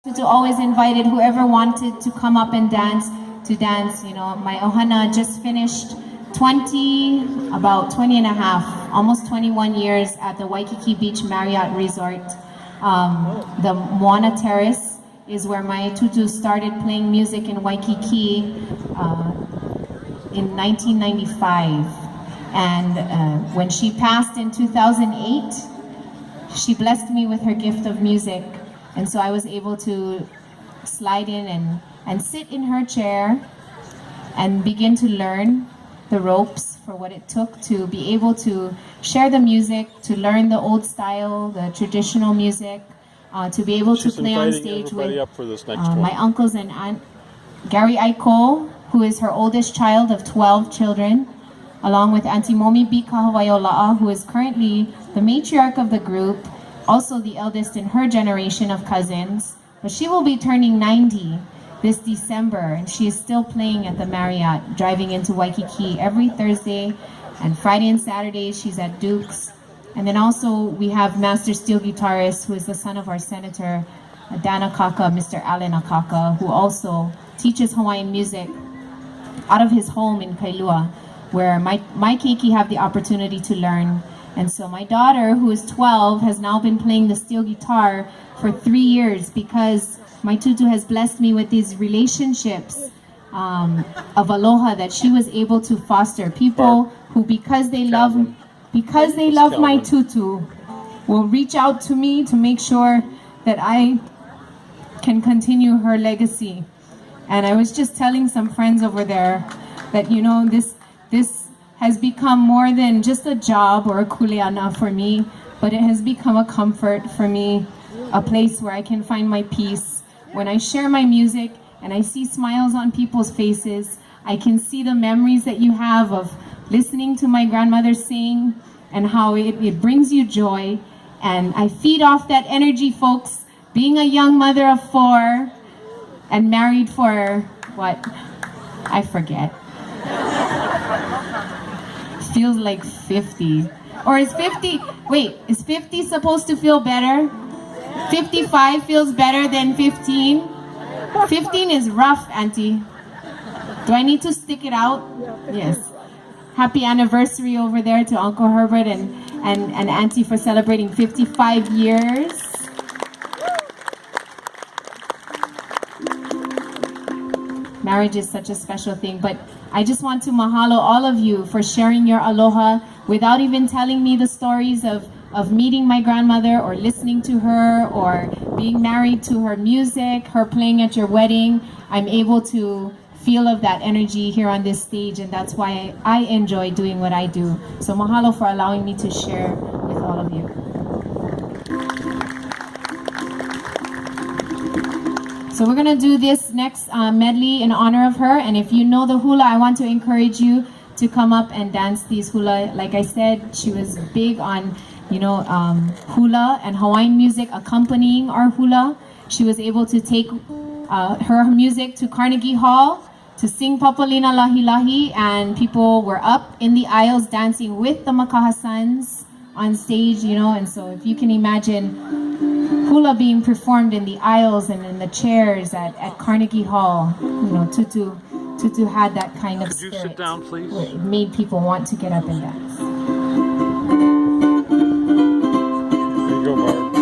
Tutu always invited whoever wanted to come up and dance to dance. You know, my ohana just finished 20, about 20 and a half, almost 21 years at the Waikiki Beach Marriott Resort. The Moana Terrace is where my tutu started playing music in Waikiki in 1995. And when she passed in 2008, she blessed me with her gift of music. And so I was able to slide in and sit in her chair and begin to learn the ropes for what it took to be able to share the music, to learn the old style, the traditional music, to be able to She's play on inviting stage everybody with up for this next my one. uncles and aunt Gary Aiko, who is her oldest child of 12 children, along with Auntie Momi B. Kahawaiola'a, who is currently the matriarch of the group, also the eldest in her generation of cousins. But she will be turning 90 this December, and she is still playing at the Marriott, driving into Waikiki every Thursday and Friday and Saturday. She's at Duke's. And then also we have master steel guitarist, who is the son of our senator, Dan Akaka, Mr. Alan Akaka, who also teaches Hawaiian music out of his home in Kailua, where my keiki have the opportunity to learn. And so my daughter, who is 12, has now been playing the steel guitar for 3 years because my tutu has blessed me with these relationships of aloha that she was able to foster. People Barb. who, because they love, Calvin. because they It's love my Calvin. tutu, will reach out to me to make sure that I can continue her legacy. And I was just telling some friends over there that, you know, this has become more than just a job or a kuleana for me, but it has become a comfort for me, a place where I can find my peace. When I share my music and I see smiles on people's faces, I can see the memories that you have of listening to my grandmother sing and how it brings you joy. And I feed off that energy, folks. Being a young mother of 4 and married for, what? I forget. Feels like 50. Or is 50, wait, is 50 supposed to feel better? 55 feels better than 15? 15 is rough, Auntie. Do I need to stick it out? Yes. Happy anniversary over there to Uncle Herbert and Auntie for celebrating 55 years. Marriage is such a special thing, but I just want to mahalo all of you for sharing your aloha without even telling me the stories of meeting my grandmother or listening to her or being married to her music, her playing at your wedding. I'm able to feel of that energy here on this stage, and that's why I enjoy doing what I do. So mahalo for allowing me to share with all of you. So we're going to do this next medley in honor of her, and if you know the hula, I want to encourage you to come up and dance these hula. Like I said, she was big on, hula and Hawaiian music accompanying our hula. She was able to take her music to Carnegie Hall to sing Papalina Lahi Lahi, and people were up in the aisles dancing with the Makaha Sons on stage, and so if you can imagine hula being performed in the aisles and in the chairs at Carnegie Hall, Tutu had that kind of Could you sit spirit. down, please? It made people want to get up and dance. There you go, Barb.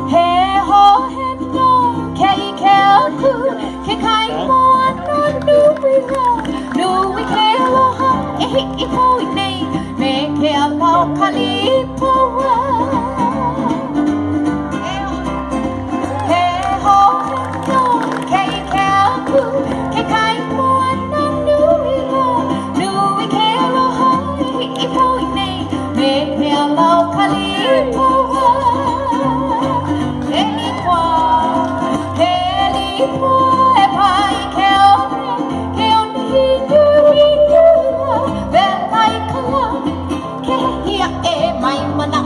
He ho he no ke i ke aku, ke kai moana nui la, nui ke aloha e hi i poi nei, me ke alo kalipoa. He ho he no ke i ke aku, ke kai moana nui la, nui ke aloha e hi i poi nei, me ke alo kalipoa. He lipoa, e pai ke one, ke one hinu hinu la, wela i ka la, ke hia e mai mana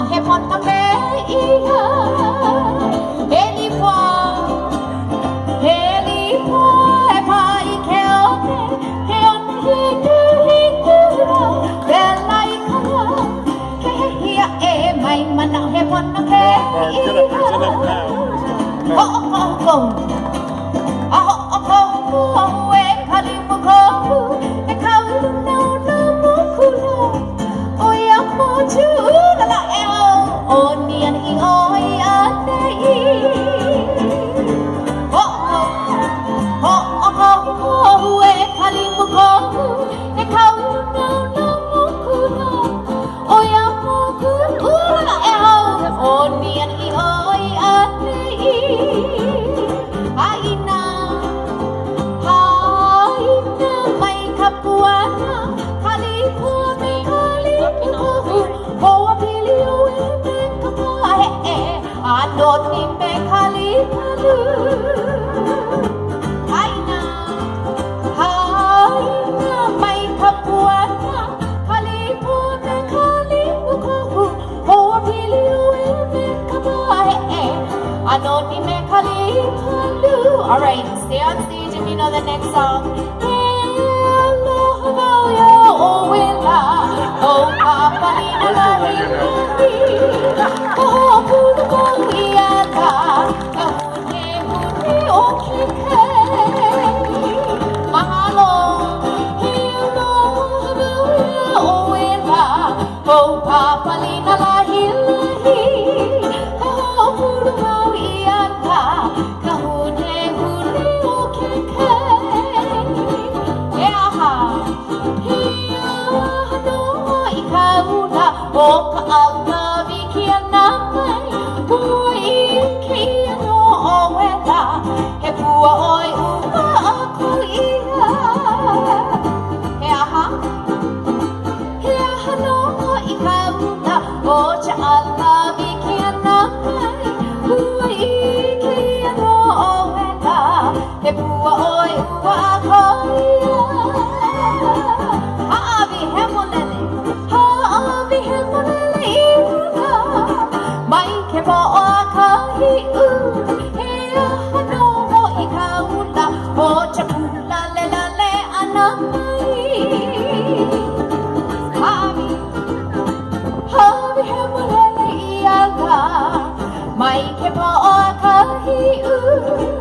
Hoʻokohu A hoʻokohu e kalimu kohu E kau i luna o nā mokuna O ia moku ʻulala e ʻo ni ana i ʻō i ʻaneʻi Hoʻokohu Hoʻokohu e kalimu kohu E kau i luna o nā mokuna O ia moku ʻulala e ʻo ni ana i ʻō i ʻaneʻi Haʻina Haʻina mai ka puana Ka lipo a me ka lipu Hoa pili ʻoe me ka paheʻe A noni me ka lipalu Haʻina Haʻina mai ka puana Ka lipo a me ka lipu kohu Hoa pili ʻoe me ka paheʻe A noni me ka lipalu All right, stay on stage if you know the next song. E aloha wau iā ʻoe lā ʻO ka palina lahilahi Ka hoʻopulu mau ia lā Ka hunehune o ke kai Mahalo E aloha wau iā ʻoe lā ʻO ka palina lahilahi Ka hoʻopulu mau ia lā Ka hunehune o ke kai He aha He aha nō i ka ula O ka ʻauka wiki ʻana mai Ua ʻike ʻia nō ʻoe lā He pua ʻoi ua aku ia He aha He aha nō i ka ula O ka ʻauka wiki ʻana mai Ua ʻike ʻia nō ʻoe lā He pua ʻoi ua aku ia Hāʻawi hemolele Hāʻawi hemolele i luna Mai ke poʻo a ka hiʻu He aha nō hoʻi ka ula O ka pūlalelale ʻana mai Hāʻawi Hāʻawi hemolele ia lā Mai ke poʻo a ka hiʻu.